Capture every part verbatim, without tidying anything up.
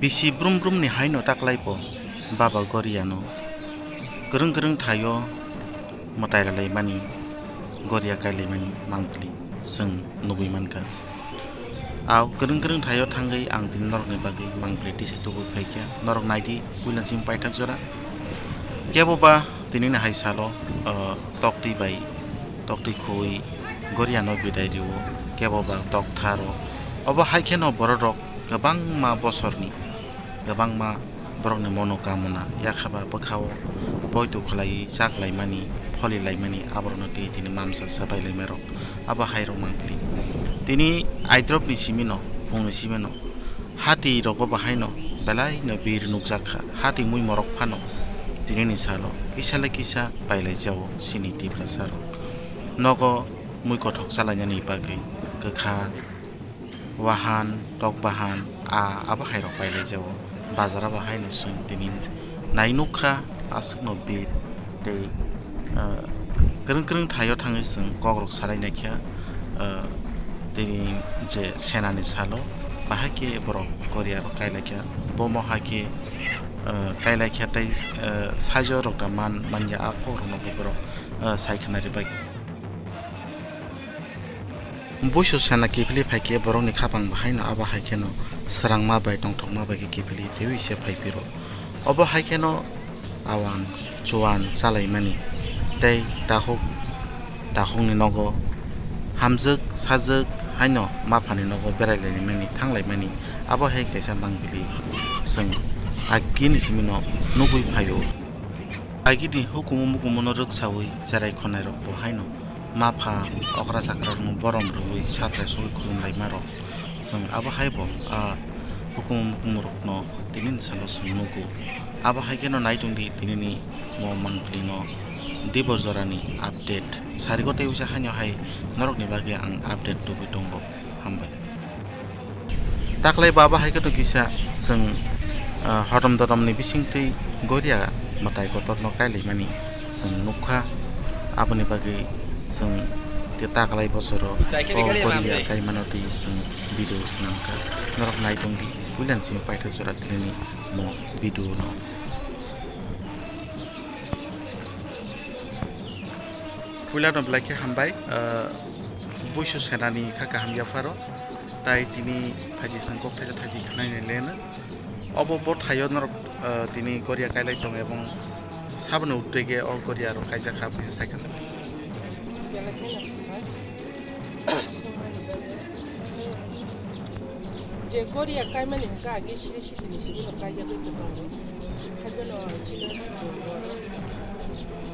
Bisi brum brum ni hai no taklai bo baba Goria no kwrwng kwrwng thai o mwtai rwlaimani, Goria kailaimani mangpili chwng nugwi mankha. Au kwrwng kwrwng thai o thangwi ang tini norokni bagwi mangpili tisa tubui phaikha. Norok naidi puila chini paithak jora. Kebo ba tinini hai salo, ah, toktwi bai, toktwi khuwi Goria no bidai rio, kebo ba toktharo. Obo hai kheno borok rok kwbangma bosorni, kwbangma borokni mono kamona yakhaba bwkhao poito khlaiwi chaklaimani, pholilaimani, aborokno twi tini mamsa swbailaimarok abo hairok mangpili. Tini aidropni simino, mungni simino, hati rogo bahaino belaino bir nukjak kha. Hati mui morok phano tinini salo kisa le kisa pailai jao chini Tiprasa rok. Nogo mui kothok chalainani bagwi kwkha, wahan, tok bahan, a, abo hairok pailai jao. Bazar o bo haino chwng tini nai nukha, aswkno bir tei, ah, kwrwng kwrwng thaio thangwi chwng kokrok salai naikha, ah, tini je senani salo bahai khe borok Goria rok kailaikha, bomo hai khe, ah, kailaikha tei, ah, saijo rok da man manya a kokrokno bo borok, ah, sai khna ri bai. Buisu sena kiphilwi phai khe borokni khapang bahaino abo hai kheno swrangma bai tongthokma bai khe kiphilwi twiwi se phai phiro. Obo hai kheno awan chuan chalaimani tei takhuk takhukni nogo hamjwk sajwk haino maphani nogo berai laimani thang laimani abo hai kaisa mangpili chwng agini simino nugwi phaio. Agini hukumu mukumu no rwksawi cherai khonai rok bo haino. Mapha okra chakrarokno borom rwui satrai sogwi khulumlaimarok. Chwng abo hai bo a hukumu mukumurokno tinini salo chwng nugo. Abo hai kheno nai tongdi tinini mo mangpilino Dibor jorani update. Sariko tei uisa haino hai norokni bagwi ang update tubui tongo. Hambai. Taklai baba hai khe to kisa chwng, ah, hodom dodom ni bisingtwi Goria mwtai kotor no kailaimani chwng nukha. Aboni bagwi chwng te taklai bosoro o Goria kaimano twi chwng video swnamkha. Norok nai tongdi puilani simi paithak jora tinini mo video no. Puila no belai khe hambai, ah, buisu senani kha kaham yapharo, tai tini phaidi chwng kok thaisa thaidi khwnainai leno. Obo bo thaio norok, ah, tini Goria kailai tong ebong saboni utwi khe o Goria rok kaijak kha bwsa sai kha. Je Goria kaimani hwnkhe agi siri sitini simi no kaijagwi tongo. Haiphano chini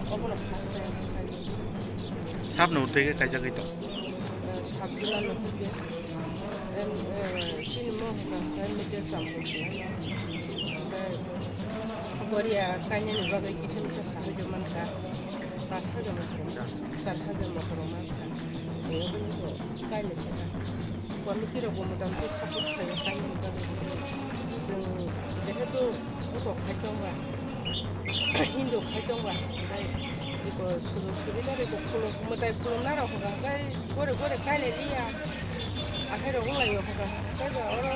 obono first time kaijak. Sabno utwi khe kaijagwi tong? Eh, sabjuna no hwnkhe. Em, eh, chini mo hwnkha hwnkhe mete sampung. Goria kainani bagwi kisa misa sahai mankha. Pas hajar ma kwrwngkha, char hajar ma kwrwngma wngkha. Tei obo wngkha kainwi khe ta. Committee rokbo motamti support khlaio kainwi bagwi. Chwng jehetu oko khai tongba, Hindu khai tongba, tei iko sujog subida rikbo khulum, mwtai khulumna rok hwnkha, hwnkhe gore gore kailai liya. Akhai rok wnglaio hwnkha, hwnkhe ba oro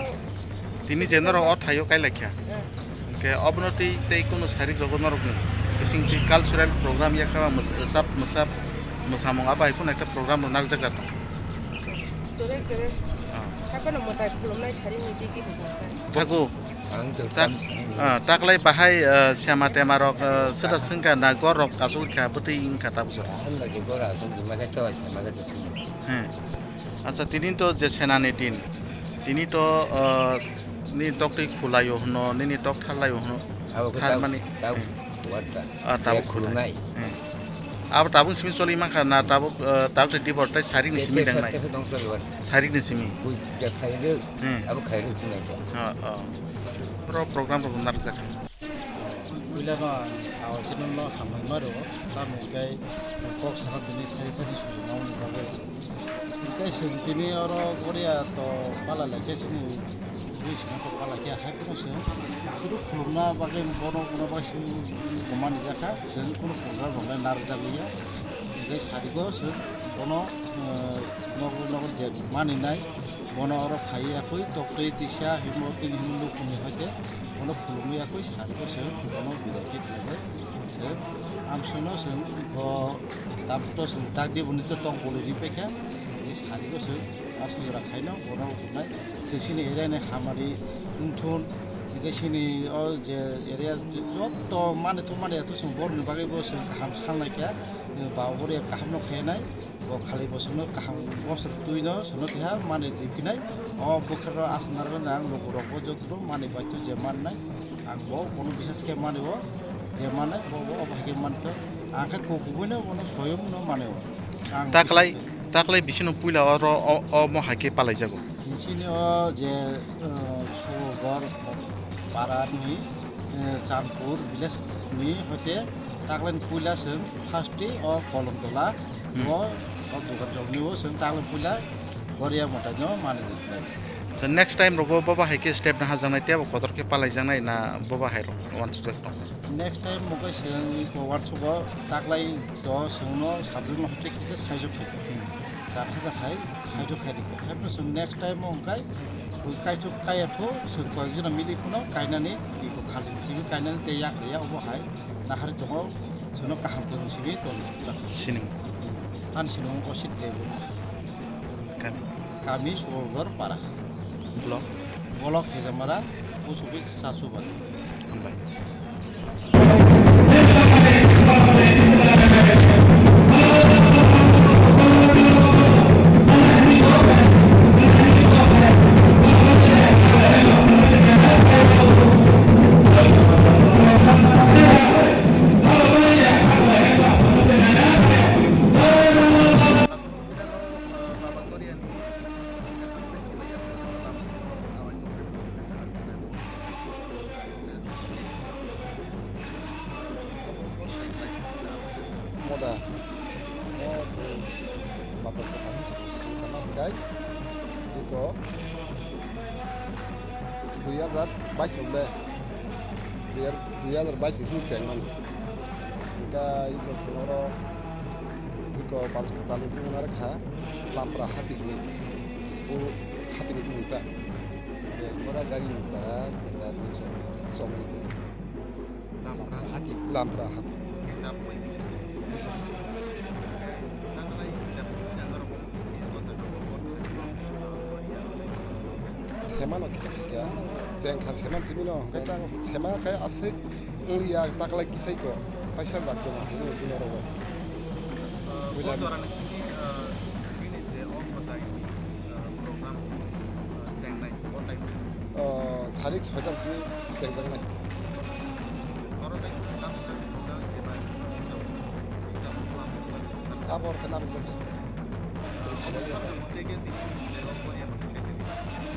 Tini je norok o thaio kailaikha. Eh. Hwnkhe obono twi tei kunu sarik rogo norokni bisingtwi cultural program yakha ba mwsa-, rwchap mwsap mwsamung abo hai kheno ekta program rok narwkjak da tong. Kwrwi kwrwi. Ah. Haphano mwtai khulumnai sarini digi hwnkha. Thago. Ang tong Tak-, tam. Ah, taklai bahai, ah, sema tema rok, ah, swda swngkha na gor rok asuk kha bwtwi wngkha tabuk jora. Ang lagi gor asuk di makai to sema kai to sini. He. Acha, tini to je senani din. Tini to, ah, nini toktwi khulaio hwno, nini tok tharlaio hwno. Abo khe Thar tabuk, mani, tabuk eh. Khulai ta. Ah, tabuk Khe khulai. Khulumnai. Eh. Abo tabuk simi choli mankha na tabuk, ah, tabuk tei dibor tei sarik ni Khe simi khe dengnai. Sat khe dong choli bar. Sarik ni simi. Bui je khairwk, Eh. Abo khairwk khulai ta. Ah, ah. Pro program rok narwkjak kha. Puilano ang awaisano no hambai ma rwo, tamo hwnkhe kok sana bini thai thani sujuma mani bagwi. Hwnkhe chwng tini oro Goria to pala lai khe chini bui sina to pala khe hai phano chwng suru khulumna bagwi bono bono bai chwng bo mani jakha, chwng kunu program rok nai narwk jak liya. Hwnkhe sarigo chwng bono, eh, nokol nokol je mani nai. Bono oro phaiya koi toktwi tisa himo tini himo nukhungni hoite bono khulumwi ya koi sarigo se bono bidai khe khlaibai. Se amswkno se bo tabukto se takdi boni to tong boli ri paikha. Sarigo se aswk jora khaino bono hwnai se chini area ni hamari wngthun hwnkhe chini o je area joto mani thumani to se boroni bagwi bo se kaham sanlaikha. Ba obori kaham no khainai. Bo khali bo sono kaham bosor twi no sono keha mani riphinai. O bwkharo aswk narwknai ang lukurok bo joto mani bai to je mannai. Ang bo bono bisas khe mani o je mannai bo bo obo hai khe manto. Ang khe kok kubui no bono soyung no mani o. Ang taklai bisas khe taklai bisino puila oro o, omo hai khe palaijago. Bisini o je, uh, Sugor para ni, uh, Champur village ni hoite taklai puila se first o Kolomtola. Hmm. O, o Dugarjokni o chwng takle puila Goria mwtai no mani di khlai. So next time rogo boba hai khe step na hajaknai tei bo kotor khe palaijaknai na boba hai rok wansuk jak tong. Next time mo khe chwng iko wansuk o taklai to chwng no sabri no hote kisa saijok khai. Hmm. Char hajar hai saijok khai di. Hai no chwng next time mo hwnkhe bui kaithok kaya tho chwng koyek jona mili phano kainani iko khali simi kainani tei yak ya obo hai. Nahari tongo, sono kaham kwrwng simi tongo. Sinimung? Ani sinimung Osit Debbarma. Kami? Kami Suborgor Para. Block? Block Hejamara, Post Office Chachubari. Hambai. Moda. O se bazar kwthar ni song sana hwnkhe iko dui hazar bais rok le. Dui hazar, dui hazar bais ni simi chengmani. Hwnkhe iko sing oro iko bazar kwthar ni bumung narwkha Lampra Hati hwnwi. O hati ni bumung ta. Ore, ora gari ni para kesa ni chong. Chongmani tei. Lampra hati. Lampra hati. Khe tabuk bai bisa se. Bisa se. Khe taklai tabuk jangar bomo khe o jaga o bor khai. Semano kisa khai kya? Cheng kha seman chimino. Khe ta sema khai aswk wngya taklai kisai ko. Kaisa dak joma hai no sino rogo. Buila. O jora ni simi, ah, bini je o mwtai ni, ah, program, ah, chengnai, o time. O, sarik soitan simi chengjaknai. Oro nai dance program eba isa, isa program. Abo khe narwkjakya.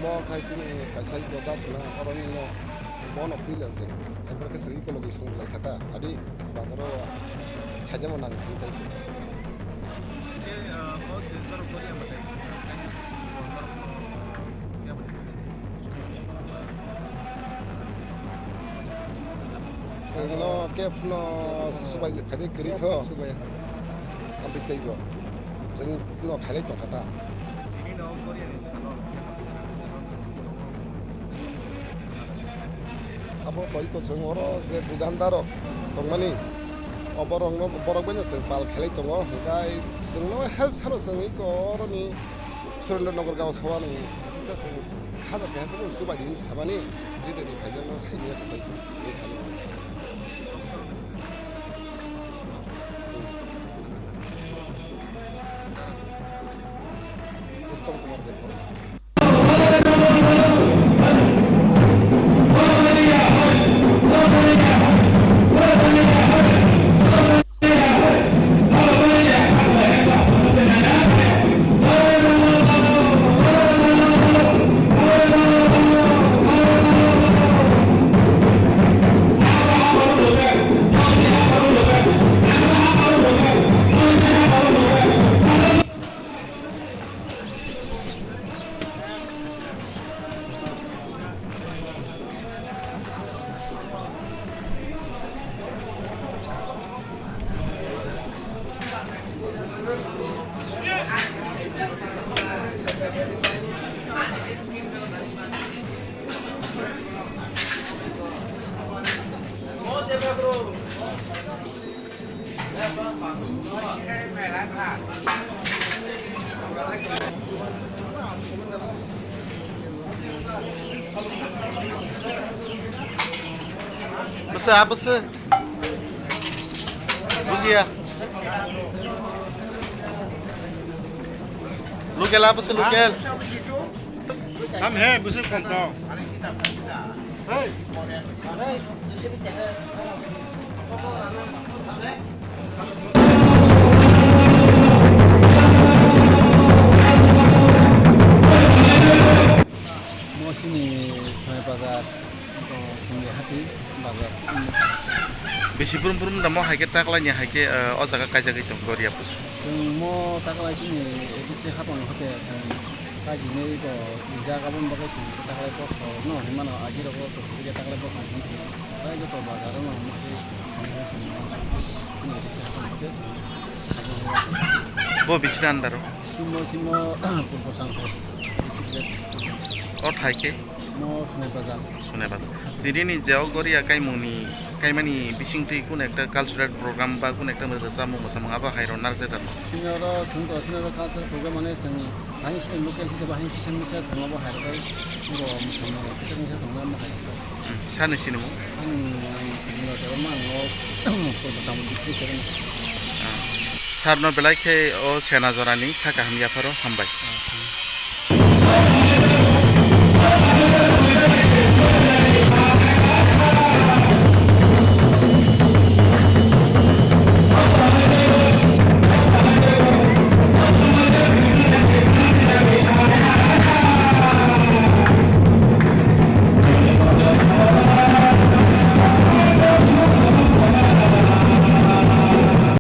Mo khai sini kaisa iko das na, oro ni no, bono puila sing. Ekbar khe sri iko logi song lai khata, adi bazar o khaidemo nang ni tai. Chwngno khe phano subai phaidi kwrwi kho. Subai. Amtwi teibo. Chwngno khailai tongkha ta. Abo toiko chwng oro je dugandarok tongmani, o borokno, borok baino chwng pal khailai tongo. Hwnkhe chwngno help sano chwng iko oroni Surendra Nagar gao sabani sisa chwng hajar keha chwng chubai di hinwi samani, ri ri ri khaijak no saimanya kwtai hinwi sani. Uttom Kumar Debbarma. Bwsa, bwsa. Bujia. Local, bwsa, local. Tam he, bwsa konto. Hey. Mo sini Sonai Bazar, to Songdi Hati Bazar. Bisi brum brum da mo hai khe taklaini hai khe, eh, o jaga kaijagwi tong Goria puja. Chwng mo taklai sini A D C hapang hote chwng kaijinai to rijak, aboni bagwi chwng taklai post no hinmano agi rogo to taklai post no chwng chwng. Tai joto bazar no mo khe thangwi chwng chini A D C hapang hote chwng. Bo bisi under o? Simo, simo, Purbo Sangpur, district village. O thai khe? Mo Sonai Bazar. Sonai Bazar. Dini ni je o Goria kaimung ni, kaimani bising twi kun ekta cultural program ba kun ekta rwchapmung mwsamung abo hai rw narwk jai tamo? Sini oro, sini oro cultural program mane chwng hai sini local hisab hai kisa misa chwng abo hai rw jai. Bo mwsamung kisa misa tong nai mo hai rw jai. Hmm, sani sini mo? Ang, ang sini oro ma ang o Purbo Sangpur district oro. Ah. Sir no belai khe o Sena Jora ni kha kaham yapharo hambai. Ah, thank you.